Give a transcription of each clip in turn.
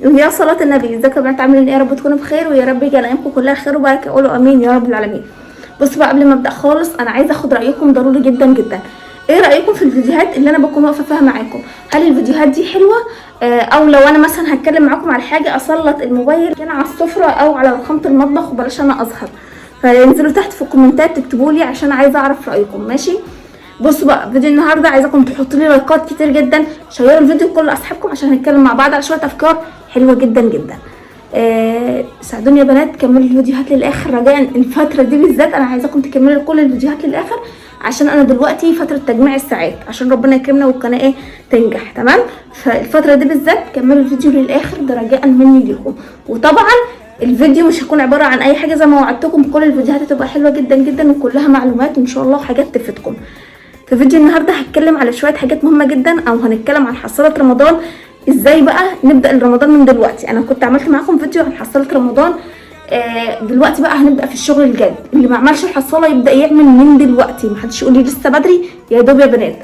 يا صلاة النبي. ازيكم يا بنات، عاملين ايه؟ يا رب تكونوا بخير، ويا رب يجعل ايامكم كلها خير وبركة. قولوا امين يا رب العالمين. بصوا بقى، قبل ما ابدا خالص انا عايزه اخد رايكم ضروري جدا جدا. ايه رايكم في الفيديوهات اللي انا بكون واقفة فيها معاكم؟ هل الفيديوهات دي حلوة؟ او لو انا مثلا هتكلم معاكم على حاجة اسلط الموبايل كان على السفرة او على رخامه المطبخ وبلاش انا اظهر، فانزلوا تحت في الكومنتات تكتبوا لي عشان عايزه اعرف رايكم. ماشي؟ بصوا بقى، فيديو النهارده عايزاكم تحطوا لي لايكات كتير جدا، شيروا الفيديو لكل اصحابكم عشان هنتكلم مع بعض على شوية افكار حلوة جدا جدا. ساعدوني يا بنات، كملوا الفيديوهات للاخر رجاء. الفترة دي بالذات انا عايزاكم تكملوا كل الفيديوهات للاخر، عشان انا دلوقتي فترة تجميع الساعات عشان ربنا يكرمنا والقناة ايه تنجح. تمام؟ فالفتره دي بالذات كملوا الفيديو للاخر، ده رجاء مني ليكم. وطبعا الفيديو مش هيكون عبارة عن اي حاجة، زي ما وعدتكم كل الفيديوهات هتبقى حلوة جدا جدا وكلها معلومات وان شاء الله حاجات تفيدكم. في فيديو النهارده هتكلم على شوية حاجات مهمة جدا، او هنتكلم عن حصاله رمضان، ازاي بقى نبدا رمضان من دلوقتي. انا كنت عملت معاكم فيديو عن حصاله رمضان، دلوقتي بقى هنبدا في الشغل الجاد. اللي ما عملش الحصاله يبدا يعمل من دلوقتي، محدش يقول لي لسه بدري. يا دوب يا بنات،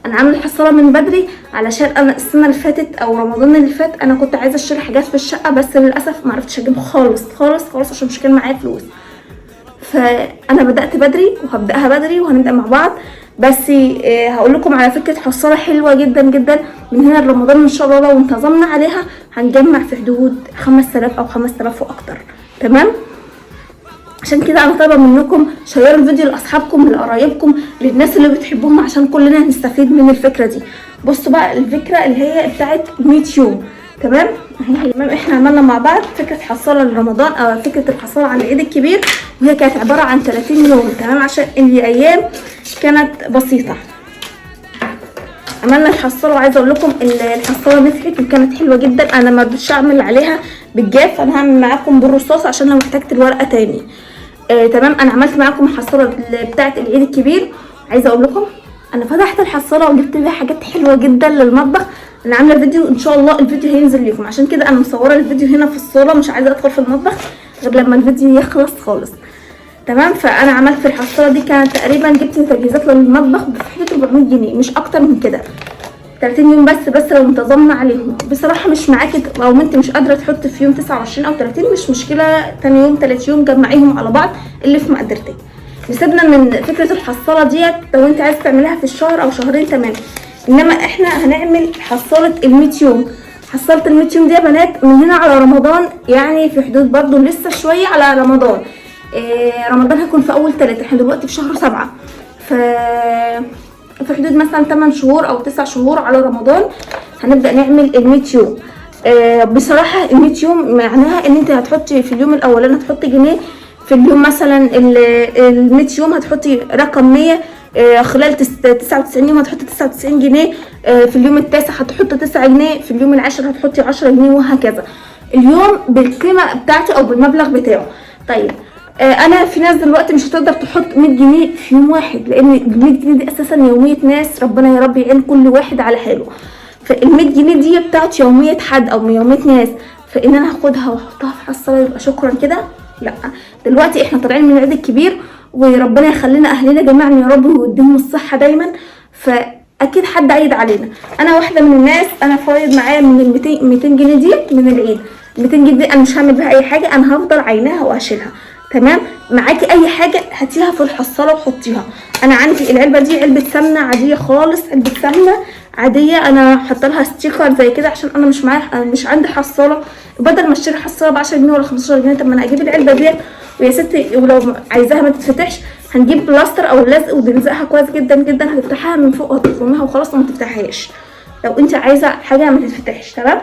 انا عامله الحصاله من بدري علشان انا السنة اللي فاتت او رمضان اللي فات انا كنت عايزه اشتري حاجات في الشقة، بس للاسف ما عرفتش اجيب خالص خالص خالص عشان مش كان معايا فلوس. فانا بدات بدري وهبداها بدري وهنبدا مع بعض. بس هقول لكم على فكرة حصاله حلوة جدا جدا من هنا لرمضان ان شاء الله، لو انتظمنا عليها هنجمع في حدود 5000 او 5000 واكتر. تمام؟ عشان كده انا طالبه منكم شيروا الفيديو لاصحابكم، لقرايبكم، للناس اللي بتحبوهم، عشان كلنا نستفيد من الفكرة دي. بصوا بقى، الفكرة اللي هي بتاعت 100 يوم. تمام؟ تمام، احنا عملنا مع بعض فكرة حصاله لرمضان او فكرة الحصاله عن العيد الكبير، وهي كانت عبارة عن 30 يوم. تمام؟ عشان الايام كانت بسيطة عملنا الحصاله. وعايزه اقول لكم الحصاله نفعت وكانت حلوة جدا. انا ما رضيتش اعمل عليها بالجاف، انا هعمل معاكم بالرصاص عشان لو احتجت الورقة تاني. تمام، انا عملت معاكم الحصاله بتاعه العيد الكبير. عايزه اقول لكم انا فتحت الحصاله وجبت بيها حاجات حلوة جدا للمطبخ. انا عامله فيديو ان شاء الله الفيديو هينزل لكم، عشان كده انا مصوره الفيديو هنا في الصاله، مش عايزه ادخل في المطبخ غير لما الفيديو يخلص خالص. تمام؟ فانا عملت في الحصاله دي كانت تقريبا جبت تجهيزات للمطبخ في حدود 400 جنيه، مش اكتر من كده. 30 يوم بس لو انتظمنا عليهم. بصراحة مش معاكي لو انت مش قادرة تحط في يوم 29 او 30 مش مشكلة، تاني يوم تالت يوم جمعيهم على بعض اللي في مقدرتك. نسيبنا من فكرة الحصاله ديت، لو انت عايز تعمليها في الشهر او شهرين تمام، انما احنا هنعمل حصاله ال 100 يوم. حصاله ال 100 يوم دي يا بنات من هنا على رمضان، يعني في حدود برضو لسه شوية على رمضان. رمضان هيكون في اول 3، احنا دلوقتي في شهر 7، ف في حدود مثلا 8 شهور او 9 شهور على رمضان هنبدا نعمل ال 100 يوم. بصراحة ال 100 يوم معناها ان انت هتحطي في اليوم الاولاني هتحطي جنيه، في اليوم مثلا ال 100 يوم هتحطي رقم 100، خلال 99 يوم هتحطي 99 جنيه، في اليوم التاسع هتحطي 9 جنيه، في اليوم العاشر هتحطي 10 جنيه، وهكذا اليوم بالقيمة بتاعته او بالمبلغ بتاعه. طيب انا في ناس دلوقتي مش هتقدر تحط 100 جنيه في يوم واحد، لان ال 100 جنيه دي اساسا يومية ناس، ربنا يا رب يعين كل واحد على حاله. فال 100 جنيه دي بتاعت يومية حد او يومية ناس، فان انا هاخدها واحطها في حصاله يبقى شكرا كده؟ لا. دلوقتي احنا طالعين من العيد الكبير، وربنا يخلينا اهلنا جميعا يا رب ويديهم الصحة دايما، فاكيد حد عيد علينا. انا واحدة من الناس، انا فايض معايا من ال 200 جنيه دي من العيد، 200 جنيه دي انا مش هعمل بيها اي حاجة، انا هفضل عيناها واشيلها. تمام؟ معاكي اي حاجة هاتيها في الحصاله وحطيها. انا عندي العلبة دي علبة سمنه عادية خالص، علبة سمنه عادية انا حاطه لها sticker زي كده عشان انا مش معايا، مش عندي حصاله. بدل ما اشتري حصاله ب 10 جنيه ولا 15 جنيه، طب ما انا اجيب العلبة ديت ويا ستي، ولو عايزاها ما تتفتحش هنجيب بلاستر او لزق ونلزقها كويس جدا جدا، هتفتحها من فوق وهتخرميها وخلاص وما تفتحهاش لو انت عايزه حاجة ما تتفتحش. تمام؟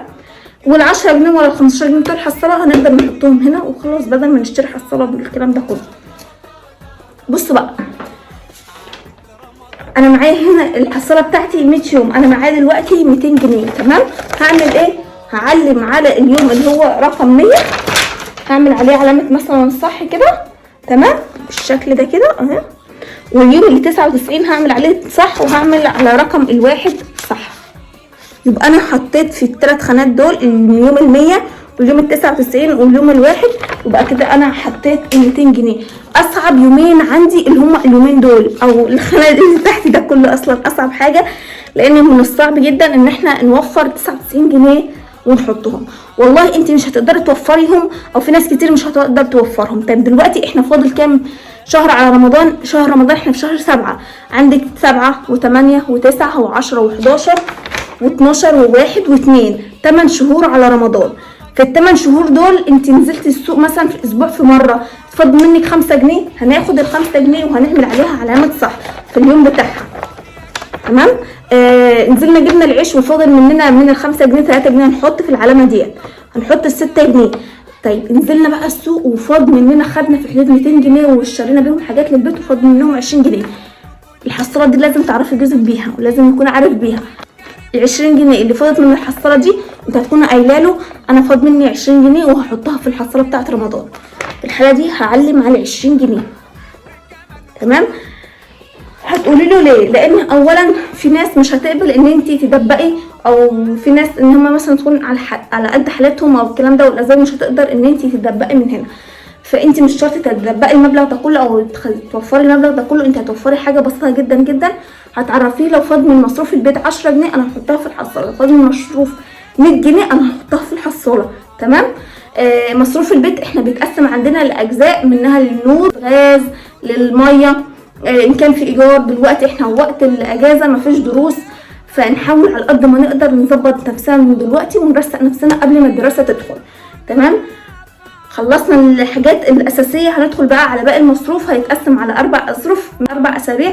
وال10 جنيه ولا ال15 جنيه بتوع الحصاله هنقدر نحطهم هنا وخلاص، بدل ما نشتري حصاله بالكلام ده كله. بصوا بقى، انا معايا هنا الحصاله بتاعتي 100 يوم، انا معايا دلوقتي 200 جنيه. تمام؟ هعمل ايه؟ هعلم على اليوم اللي هو رقم 100، هعمل عليه علامة مثلا صح كده. تمام؟ بالشكل ده كده اهي. واليوم اللي 99 هعمل عليه صح، وهعمل على رقم الواحد صح. يبقى انا حطيت في الثلاث خانات دول اليوم ال100 واليوم ال99 واليوم الواحد، يبقى كده انا حطيت ال 200 جنيه. اصعب يومين عندي اللي هما اليومين دول، او الخانة اللي تحت ده كله اصلا اصعب حاجة، لان من الصعب جدا ان احنا نوفر 99 جنيه ونحطهم. والله انت مش هتقدري توفريهم، او في ناس كتير مش هتقدر توفرهم. طيب دلوقتي احنا فاضل كام شهر على رمضان؟ شهر رمضان احنا في شهر 7، عندك 7 و8 و9 و10 و11 و12 و1 و2، 8 شهور على رمضان. في ال8 شهور دول انت نزلتي السوق مثلا في الاسبوع في مرة، اتفضل منك 5 جنيه، هناخد ال5 جنيه وهنعمل عليها علامة صح في اليوم بتاعها. تمام. نزلنا جبنا العيش وفاضل مننا من ال5 جنيه 3 جنيه، هنحط في العلامة ديت، هنحط ال6 جنيه. طيب نزلنا بقى السوق وفاض مننا، خدنا في حدود 200 جنيه واشترينا بيهم حاجات للبيت وفاض منهم 20 جنيه. الحصاله دي لازم تعرفي جوزك بيها ولازم يكون عارف بيها. ال20 جنيه اللي فاضت من الحصاله دي انت هتكون قايله له انا فاض مني 20 جنيه وهحطها في الحصاله بتاعه رمضان. في الحالة دي هعلم على 20 جنيه. تمام. هتقولي له ليه؟ لان اولا في ناس مش هتقبل ان انت تدبقي، او في ناس ان هم مثلا تكون على قد حالتهم او الكلام ده، والازواج مش هتقدر ان انت تدبقي من هنا. فانت مش شرط تدبقي المبلغ ده كله او توفري المبلغ ده كله، انت هتوفري حاجة بسيطة جدا جدا. هتعرفيه لو فاض من مصروف البيت 10 جنيه انا هحطها في الحصاله، لو فاض من مصروف 100 جنيه انا هحطها في الحصاله. تمام. مصروف البيت احنا بيتقسم عندنا لاجزاء، منها للنور، غاز، للمية، ان كان في ايجار. دلوقتي احنا وقت الاجازة مفيش دروس، فنحاول على قد ما نقدر نظبط نفسنا من دلوقتي ونرسق نفسنا قبل ما الدراسة تدخل. تمام. خلصنا الحاجات الاساسية، هندخل بقى على باقي المصروف. هيتقسم على 4 اظرف من 4 اسابيع.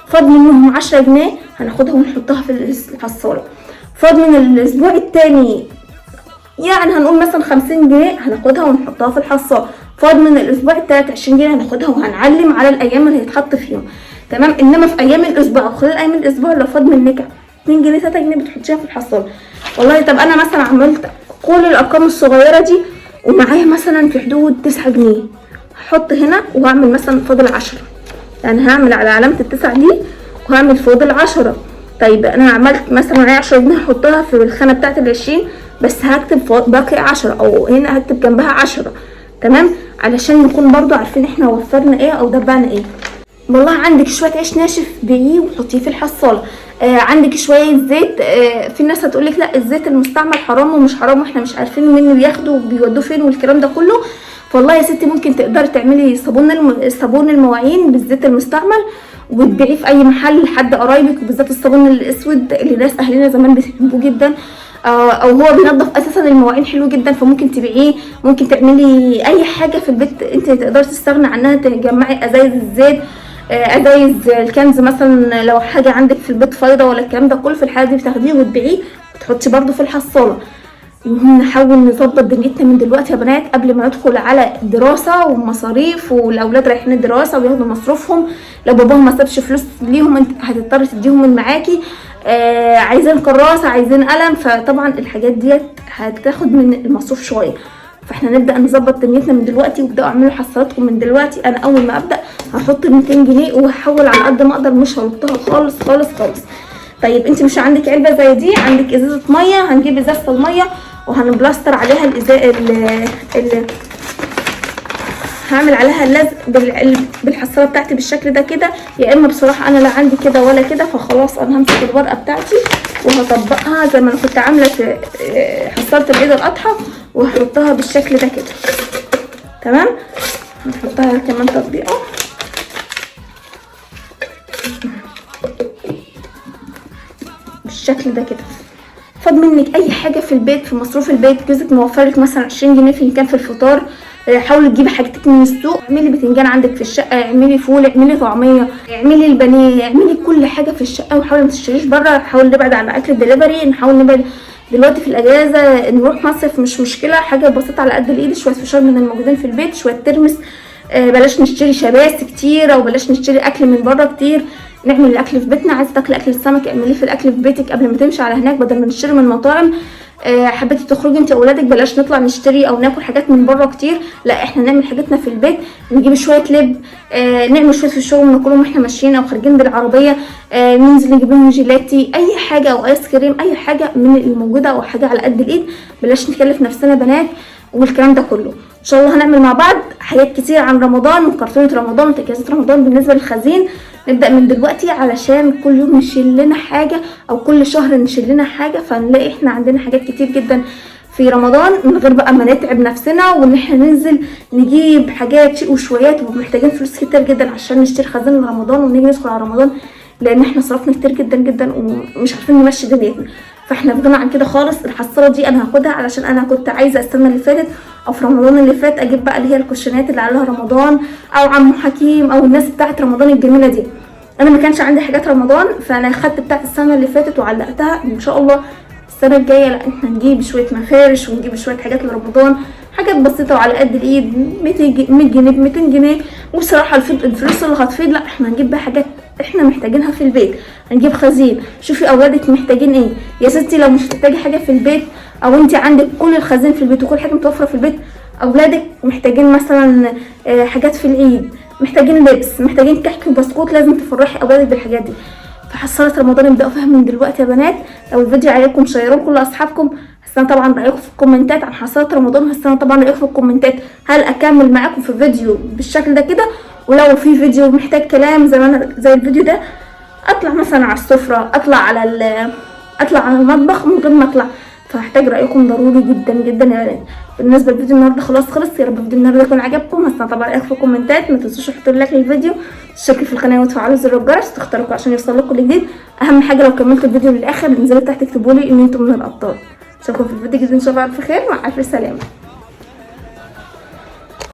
فاض منهم 10 جنيه هناخدها ونحطها في الحصاله. فاض من الاسبوع التاني يعني هنقول مثلا 50 جنيه هناخدها ونحطها في الحصاله. فاض من الاسبوع التالت 20 جنيه هناخدها وهنعلم على الايام اللي هيتحط فيهم. تمام. انما في ايام الاسبوع وخلال ايام الاسبوع لو فاض منك 2 جنيه 3 جنيه بتحطيها في الحصاله. والله طب انا مثلا عملت كل الارقام الصغيرة دي ومعايا مثلا في حدود 9 جنيه، هحط هنا وهعمل مثلا فاضل 10، يعني هعمل على علامة ال9 دي وهعمل فاضل 10. طيب انا عملت مثلا معايا 10 جنيه هحطها في الخانة بتاعت ال20، بس هكتب باقي 10، او هنا هكتب جنبها 10. تمام. علشان نكون برضو عارفين احنا وفرنا ايه او دبعنا ايه. والله عندك شوية عيش ناشف بيعيه وحطيه في الحصاله. عندك شوية زيت، في ناس هتقولك لا الزيت المستعمل حرام ومش حرام واحنا مش عارفين منه بياخده وبيودوه فين والكلام ده كله. فوالله يا ستي ممكن تقدري تعملي صابون المواعين بالزيت المستعمل وتبيعيه في اي محل لحد قرايبك، وبالذات الصابون الاسود اللي ناس اهلنا زمان بيحبوه جدا، او هو بينظف اساسا المواعين حلو جدا، فممكن تبيعيه. ممكن تعملي اي حاجة في البيت انت تقدري تستغني عنها، تجمعي ازايز الزيت، ازايز الكنز مثلا لو حاجة عندك في البيت فايضه ولا الكلام ده كله، في الحالة دي بتاخديه وتبيعيه وتحطي برده في الحصاله. المهم نحاول نظبط دنيتنا من دلوقتي يا بنات قبل ما ندخل على الدراسة ومصاريف، والاولاد رايحين الدراسة وياخدوا مصروفهم، لو باباهم ما سابش فلوس ليهم انت هتضطري تديهم من معاكي. عايزين كراسة، عايزين قلم، فطبعا الحاجات ديت هتاخد من المصروف شوية. فاحنا نبدا نظبط دنيتنا من دلوقتي، وابداوا اعملوا حصالاتكم من دلوقتي. انا اول ما ابدا هحط 200 جنيه وهحاول على قد ما اقدر، مش هرطها خالص خالص خالص. طيب انت مش عندك علبة زي دي، عندك ازازة مية، هنجيب ازازة المية وهنبلاستر عليها الازازه، هعمل عليها اللزق بالحصاله بتاعتي بالشكل ده كده. يا اما بصراحة انا لا عندي كده ولا كده، فخلاص انا همسك الورقة بتاعتي وهطبقها زي ما انا كنت عامله في حصاله العيد الاضحى، وهحطها بالشكل ده كده. تمام. هنحطها كمان تطبيقه. بالشكل ده كده. فاض منك اي حاجة في البيت، في مصروف البيت، جوزك موفرلك مثلا 20 جنيه في كان في الفطار، حاولي تجيبي حاجتك من السوق، اعملي بتنجان عندك في الشقة، اعملي فول، اعملي طعميه، اعملي البانيه، اعملي كل حاجة في الشقة، وحاولي ما تشتريش بره. حاولي نبعد عن اكل الدليفري، نحاول نبعد دلوقتي في الاجازة، نروح مصيف مش مشكلة، حاجة بسيطة على قد الايد، شوية فشار من الموجودين في البيت، شوية ترمس، بلاش نشتري شباس كتير، او بلاش نشتري اكل من بره كتير، نعمل الاكل في بيتنا. عايزه تاكلي اكل السمك اعمليه في الاكل في بيتك قبل ما تمشي على هناك، بدل ما نشتري من المطاعم. حبيتي تخرجي انت واولادك بلاش نطلع نشتري او ناكل حاجات من بره كتير، لا احنا نعمل حاجاتنا في البيت، نجيب شوية لب، نعمل شوية في الشغل ناكلهم واحنا ماشيين او خارجين بالعربية، ننزل نجيب لهم جيلاتي، اي حاجة او ايس كريم، اي حاجة من الموجودة او حاجة على قد الايد، بلاش نكلف نفسنا بنات والكلام ده كله. ان شاء الله هنعمل مع بعض حاجات كتير عن رمضان وكرتونه رمضان وتجهيزات رمضان بالنسبة للخزين. نبدا من دلوقتي علشان كل يوم نشيل لنا حاجة او كل شهر نشيل لنا حاجة، فنلاقي احنا عندنا حاجات كتير جدا في رمضان من غير بقى ما نتعب نفسنا وان احنا ننزل نجيب حاجات شيء وشويات، ومحتاجين فلوس كتير جدا عشان نشتري خزين رمضان ونيجي ندخل على رمضان، لان احنا صرفنا كتير جدا جدا ومش عارفين نمشي دنيتنا. فاحنا في غنى عن كده خالص. الحصاله دي انا هاخدها علشان انا كنت عايزه السنة اللي فاتت او في رمضان اللي فات اجيب بقى اللي هي الكوشنات اللي عليها رمضان او عم حكيم او الناس بتاعه رمضان الجميلة دي. انا ما كانش عندي حاجات رمضان، فانا خدت بتاعه السنة اللي فاتت وعلقتها. ان شاء الله السنة الجاية لا احنا نجيب شوية مفارش ونجيب شوية حاجات لرمضان، حاجات بسيطة وعلى قد الايد، 100 جنيه 200 جنيه. وبصراحة الفلوس اللي هتفيض لا احنا هنجيب بقى حاجات احنا محتاجينها في البيت، هنجيب خزين. شوفي اولادك محتاجين ايه يا ستي. لو مش محتاجه حاجة في البيت او انت عندك كل الخزين في البيت وكل حاجة متوفرة في البيت، اولادك محتاجين مثلا حاجات في العيد، محتاجين لبس، محتاجين كحك وبسكوت، لازم تفرحي اولادك بالحاجات دي. فحصاله رمضان ابداوا فيها من دلوقتي يا بنات. لو الفيديو عجبكم شيروه لكل اصحابكم. هستنى طبعا رايكم في الكومنتات عن حصاله رمضان، وهستنى طبعا رايكم في الكومنتات هل اكمل معاكم في فيديو بالشكل ده كده، ولو في فيديو محتاج كلام زي ما انا زي الفيديو ده اطلع مثلا على السفرة، اطلع على المطبخ من غير ما اطلع. فهحتاج رايكم ضروري جدا جدا يا بنات. بالنسبة لفيديو النهارده خلاص خلص، يا رب فيديو النهارده يكون عجبكم. هستنى طبعا رايكم في الكومنتات، ما تنسوش تحطوا like للفيديو، تشتركوا في القناة وتفعلوا زر الجرس تخترقوا عشان يوصل لكم الجديد. اهم حاجة لو كملتوا الفيديو للاخر انزلوا تحت اكتبوا لي ان انتم من الابطال. اشوفكم في الفيديو الجديد ان شاء الله على خير، مع الف سلامه.